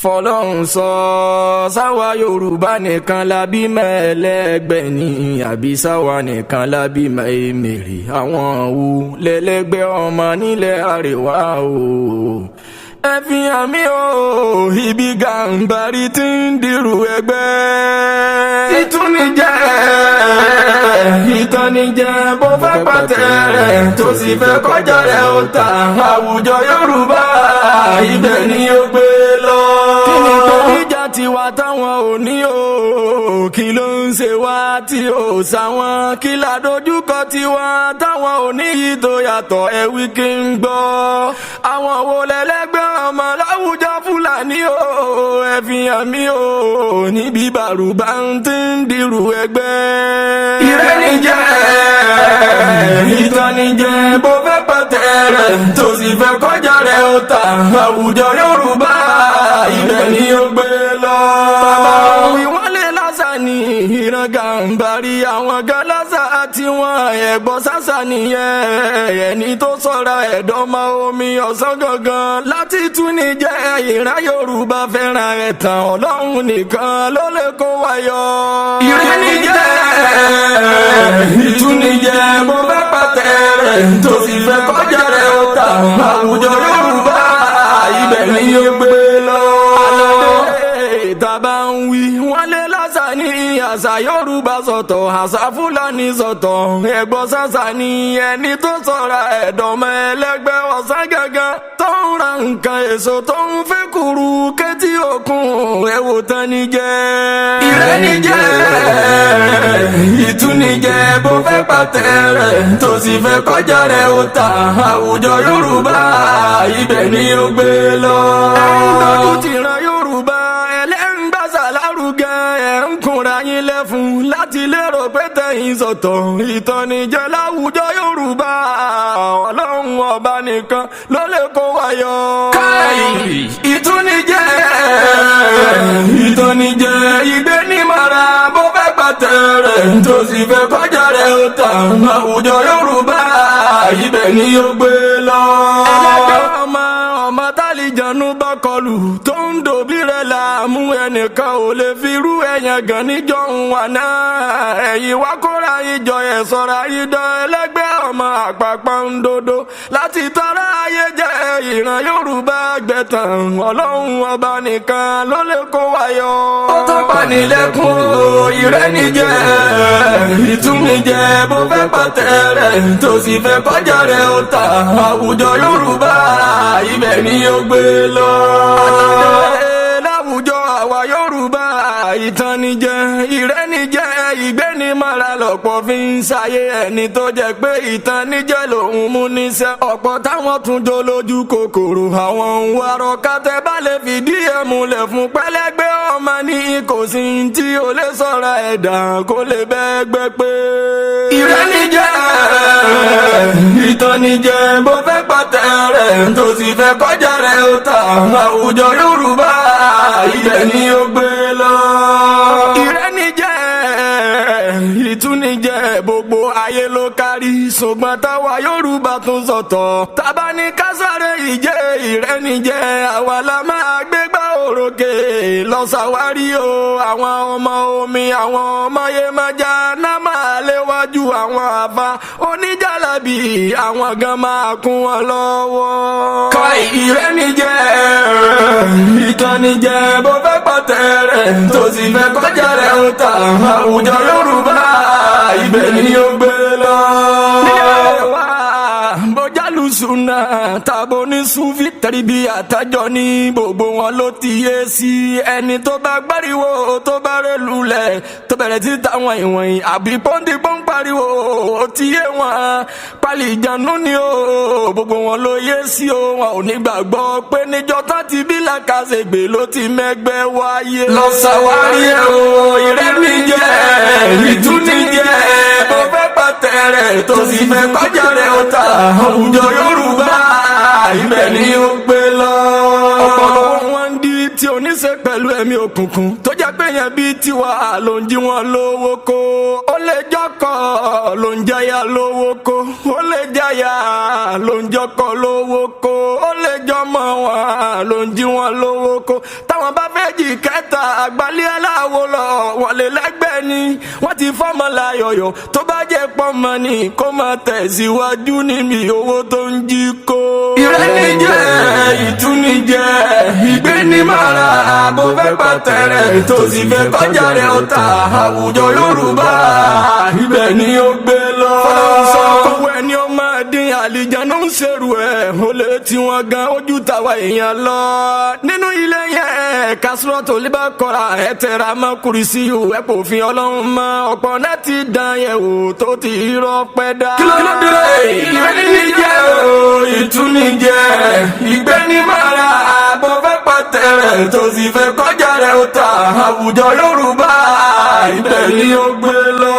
Fọlọ́run sọ sáwa Yorùbá nìkan la bímọ ẹlẹ́gbẹ́ ni, àbí sáwa nìkan la bímọ èmèrè? Àwọn wo lẹ́lẹ́gbẹ́ ọmọ nílẹ̀ àríwá o? Ẹ fi hàn mí o, ibi Gàǹbarí tí ń dirú ẹgbẹ́. Ìtúnijẹ, ìtànijẹ, bó fẹ́ pàtẹ́ rẹ̀ tó sì fẹ́ kọjá rẹ̀ ó ta àwùjọ Yorùbá, ibẹ̀ ni ó gbé lọ. Kí ni ìpèníjà tiwa táwọn ò ní o? Kí ló ń ṣe wá tí ò sáwọn? Kí ládojúkọ tiwa táwọn ò ní yìí tó yàtọ̀? Ẹ wí kí n gbọ́. Àwọn wo lẹlẹ́gbẹ́ ọmọ láwùjọ Fúlàní o? Ẹ fi hàn mí o, níbi bàrùbá ń tí ń dirú ẹgbẹ́. Ìrẹ́nijẹ, ìtànijẹ, bó fẹ́ pàtẹ́ rẹ̀ tó sì fẹ́ kọjá rẹ̀ ó ta àwùjọ Yorùbá, ibẹ̀ ni ó gbé lọ. Bàbá wí wọ́n lè lásà ní ìran Gàǹbarí, àwọn gan lásà tiwọn ẹ̀gbọ́n sásà nìyẹn. Ẹni tó sọ̀rọ̀ ẹ̀dọ́mọ omi ọ̀sán gangan láti tún ní jẹ́ ìran Yorùbá fẹ́ràn ẹ̀tàn, Ọlọ́run nìkan ló lè kó wa yọ. Ìrẹ́nijẹ, ìtúnijẹ, mo fẹ́ pàtẹ́ rẹ̀ tó sì fẹ́ kọjá rẹ̀ ó ta àwùjọ Yorùbá, ibẹ̀ ni ó gbé lọ. Tàbá ń wí wọ́n lé lásà ní àṣà Yorùbá sọ̀tọ̀, àṣà Fúlàní sọ̀tọ̀, ẹ̀gbọ́n sàṣà ní ẹni tó sọ̀rọ̀ ẹ̀dọ̀mọ ẹlẹ́gbẹ́ ọ̀sán gangan tó ń ra nǹkan èso tó ń fẹ́ kúrú kétí òkun, ẹ̀wò tán ní jẹ́. Ìrẹ́nijẹ, ìtúnijẹ, bó fẹ́ pàtẹ́ rẹ̀ tó sì fẹ́ kọjá rẹ̀ ó ta àwùjọ Yorùbá, ibẹ̀ ni ó gbé lọ. Ẹ̀ń ti ran Yorùbá ẹlẹ́ngbàsà lárugẹ, ẹ̀ ń kunra yín lẹ́fun láti lérò pé tẹ̀yìn sọ̀tọ̀. Ìtànìjẹ láwùjọ Yorùbá, Ọlọ́run Ọba nìkan ló lè kó wa yọ. Káì, ìtúnijẹ, ìtànìjẹ, ìgbé ní mara, bó fẹ́ pàtẹ́ rẹ̀ tó sì fẹ́ kọjá rẹ̀ ó ta àwùjọ Yorùbá, ibẹ̀ ni ó gbé lọ. Ẹlẹ́gbẹ́ ọmọ ọmọ tálíjànú bá kọlù tó ń dòbí rẹ̀ láàmú, ẹnìkan ò lè fi irú ẹ̀yàn gan níjọ́ ń wà náà. Ẹ̀yìn wá kóra ìjọ ẹ̀ sọ̀rọ̀ ìdán ẹlẹ́gbẹ́ ọmọ àpapọ̀ ń dodo láti tọ́ra ayé jẹ́. Ìran Yorùbá gbẹ̀tàn, Ọlọ́run Ọba nìkan ló lè kó wa yọ. Ó tó panilẹ́kùn ìrẹ́nijẹ, ìtúnijẹ, bó fẹ́ pàtẹ́ rẹ̀ tó sì fẹ́ kọjá rẹ̀ ó ta àwùjọ Yorùbá, ibẹ̀ ni ó gbé lọ. Láwùjọ àwa Yorùbá, ìtànijẹ, ìrẹ́nijẹ, ìgbénimọ̀ra lọ̀pọ̀ fi ń ṣayé. Ẹni tó jẹ́ pé ìtànijẹ lòun mú níṣẹ́, ọ̀pọ̀ táwọn tún jó lójú kòkòrò, àwọn ń warọ̀ kátẹ́ bá lè fìdí ẹ̀ múlẹ̀ fún pẹ́lẹ́gbẹ́ ọmọ ní kò sí tí o lè sọ̀rọ̀ ẹ̀dá kó lè bẹ́ẹ̀ gbẹ́ pé. Ìrẹ́nijẹ, ìtànijẹ, bó fẹ́ pàtẹ́ rẹ̀ tó sì fẹ́ kọjá rẹ̀ ó ta àwùjọ Yorùbá, ibẹ̀ ni ó gbé lọ. Ìrẹ́nijẹ, ìtúnijẹ, gbogbo ayé ló kárí, ṣùgbọ́n táwa Yorùbá tún sọ̀tọ̀. Tábà ní kásáré ìjẹ́ ìrẹ́nijẹ, àwa la máa gbégbá òròkè lọ́sàwárí o. Àwọn ọmọ omi, àwọn ọmọ Yemaja náà máa léwájú àwọn àfa oníjàlábì, àwọn gan máa kún wọn lọ́wọ́. Káì, ìrẹ́nijẹ, ìtànijẹ, bó fẹ́ pàtẹ́ rẹ̀ tó sì fẹ́ kọjá rẹ̀ ó ta àwùjọ Yorùbá, ibẹ̀ ni ó gbé lọ. Nílẹ̀ wa, bójálù sùnà tàbó ní sufi tẹ̀ríbi àtàjọ ní gbogbo wọn ló ti yé sí. Ẹni tó bá gbáriwo tó bá rẹ̀ lulẹ̀ tó bẹ̀rẹ̀ sí táwọn ìwọ̀nyí àbí pọ́ńdì pọ́ń pariwo, ó ti yé wọn pálí ìjànú ni o. Gbogbo wọn ló yé sí o, wọn ò ní gbàgbọ́ pé níjọ́ tán ti bí làkàṣègbè ló ti mẹ́gbẹ́ wáyé. Lọ ṣàwárí ẹ̀ o, ìrẹ́nijẹ, ìtúnijẹ, mo fẹ́ pàtẹ́ rẹ̀ tó sì fẹ́ kọjá rẹ̀ ó ta àwùjọ Yorùbá, ibẹ̀ ni ó gbé lọ. Ọ̀pọ̀lọpọ̀ wọn ń di tí tí ò ní ṣe pẹ̀lú ẹ̀mí òkùnkùn tó jẹ́ pé yẹn bíi tiwa ló ń jí wọn lówó kó. Ó lè jọ́kọ̀ ló ń jẹ́yà lówó kó, ó lè jẹ́yà ló ń jọ́kọ̀ lówó kó, ó lè jọmọ wọn ló ń jí wọn lówó kó. Táwọn bá fẹ́ jì kẹta àgbálẹ́ aláwo lọ, wọ́n lè lẹ́gbẹ́ ni wọ́n ti fọ́mọ láyọ̀yọ̀. Tó bá jẹ́ pọ́nmọ ni kó máa tẹ̀síwájú níbi owó tó ń jí kó. Ìrẹ́nijẹ́, ìtúnijẹ́, ìgbénimọ̀ra, bó fẹ́ pàtẹ́rẹ̀ tó sì fẹ́ kọjá rẹ̀ ó ta àwùjọ Yorùbá, ibẹ̀ ni ó gbé lọ. Fọlọ́nsọ kówó ẹni ó máa dín àlìjánu ń ṣèrú ẹ̀, ó lè tí wọ́n gan ojú tàwa èèyàn lọ. Nínú ilé yẹn, kásírọ́tò lè bá kọ́ra ẹ̀ tẹ̀ra mọ́ kùrìsì ẹ̀ kò fi Ọlọ́run mọ́ ọ̀pọ̀ náà ti dán yẹ̀ wò tó ti rọpẹ́ dá. Kí ló dé? Ìrẹ́nijẹ́ o, ìtúnijẹ́, ìgbénimọ̀ra, bó fẹ́ pàtẹ́rẹ̀ tó sì fẹ́ kọjá rẹ̀ ó ta àwùjọ Yorùbá, ibẹ̀ ni ó gbé lọ.